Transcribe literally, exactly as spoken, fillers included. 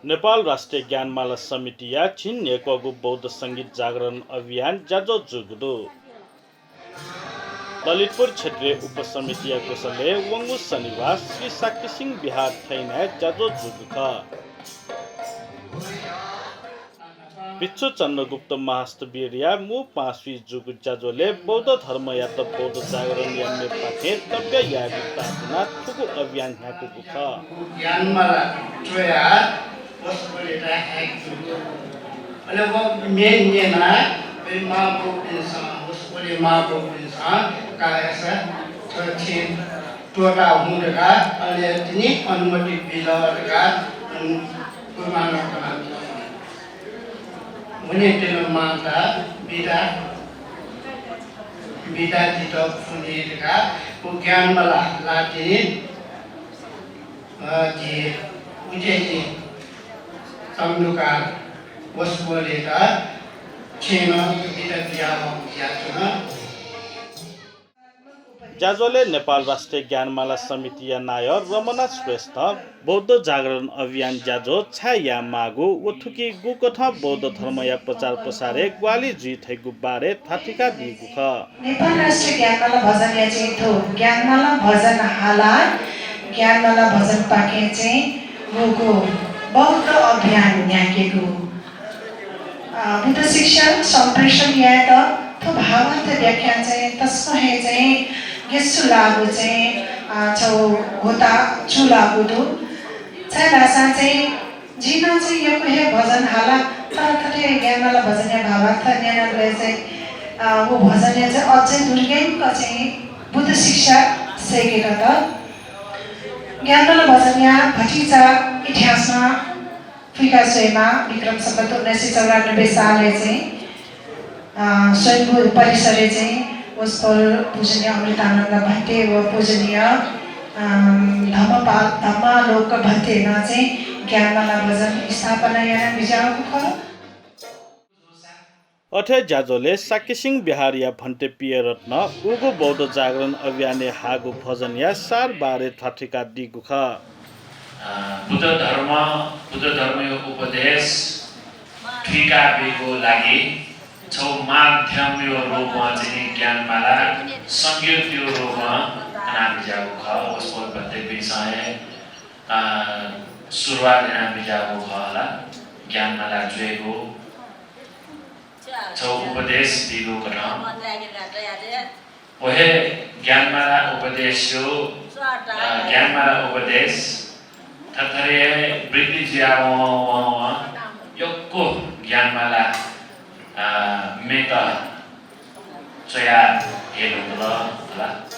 नेपाल राष्ट्रिय ज्ञानमाला समितिया झिंन्हय्‌क्वःगु बौद्ध संगीत जागरण अभियान ज्याझ्वः जूगु दु। ललितपुर क्षेत्रीय उपसमितिया ग्वसालय् वंगु शनिबाः श्री शाक्यसिंह विहार थैनाय् ज्याझ्वः जूगु खः। भिक्षु चन्द्रगुप्त महास्थविरया मू पासापिं जूगु ज्याझ्वलय् बौद्ध धर्मयात बौद्ध जागरणया मेपाखें तब्या यायेगु ताःतुनाः थुगु अभियान न्ह्याकूगु खः। ज्ञानमाला च्वयाः वसपोलयात हायेकूगु। अले व म्ये न्यनाः वय् मांबौपिन्सं, वसपोलया मांबौपिन्सं काय्‌सा थ्व छेँ त्वःता हुँ धकाः, अले तिनि अनुमति बिल धकाः, अन-, गुरुमांनं कनादिल। हुने तेन मांता बिदा, बिदा दित फुने धकाः व ज्ञानमाला ला तिनि, अ, जि उजेजी तंदुकार वसपोलयात छेँनं बिदा बियावं बियाच्वन। ज्याझ्वलय् नेपाल राष्ट्रिय ज्ञानमाला समितिया नायः रमना श्रेष्ठं बौद्ध जागरण अभियान ज्याझ्वः छाय् यायेमाःगु व थुकी गुकथं बौद्ध धर्मया प्रचार प्रसारय् ग्वाहालि जुइ धइगु बारे थाथिका दीगु खः। नेपाल राष्ट्रिय ज्ञानमाला भजनया चाहिँ थ्व ज्ञानमाला भजन हाला, ज्ञानमाला भजनपाखें चाहिँ गुगु बौद्ध अभियान न्ह्याकेगु। अ, बुद्ध शिक्षा सम्प्रेषण यायेत थ्व भावार्थ व्याख्यान चाहिँ तसकं हे चाहिँ गेसु लाःगु चाहिँ, अ, छगू होता चूलाःगु दु। छाय्‌धाःसा चाहिँ जिं नं चाहिँ यक्व हे भजन हाला, तर थथे ज्ञानमाला भजनया भावार्थ न्यनाबलय् चाहिँ, अ, व भजनया चाहिँ अझै दुर्गेंक चाहिँ बुद्ध शिक्षा सय्‌के दत। ज्ञानमाला भजनया भतिचा इतिहासमा फुइका स्वयेमा विक्रम सम्वत उन्नाइस सय चौरानब्बे सालय् चाहिँ, अ, स्वयम्भू परिसरय् चाहिँ वसपोल पूजनीय अमृतानन्द भन्ते व पूजनीय, अ, धम्मपाल, धम्मालोक भन्तेनं चाहिँ ज्ञानमाला भजन स्थापना याना बिज्याःगु खः। अथे ज्याझ्वलय् शाक्यसिंह विहारया भन्ते पियरत्नं उगु बौद्ध जागरण अभियानय् हाःगु भजनया सार बारे थाथिका दीगु खः। अ, बुद्ध धर्म, बुद्ध धर्मया उपदेश थुइका बीगु लागि छगू माध्यमया रूपमा चाहिँ ज्ञानमाला संगीतया रूपमा कनाबिज्याःगु खः। वसपोल भन्तेपिन्सं हे, अ, सुरुवात यानाबिज्याःगु खः होला ज्ञानमाला जुइगु। छगू उपदेश बीगु कथं। व हे ज्ञानमाला उपदेशया, अ, ज्ञानमाला उपदेश थरथर हे वृद्धि जुया वं, वं, वं यक्व ज्ञानमाला, अ, मेत च्वया हे धुंकल होला।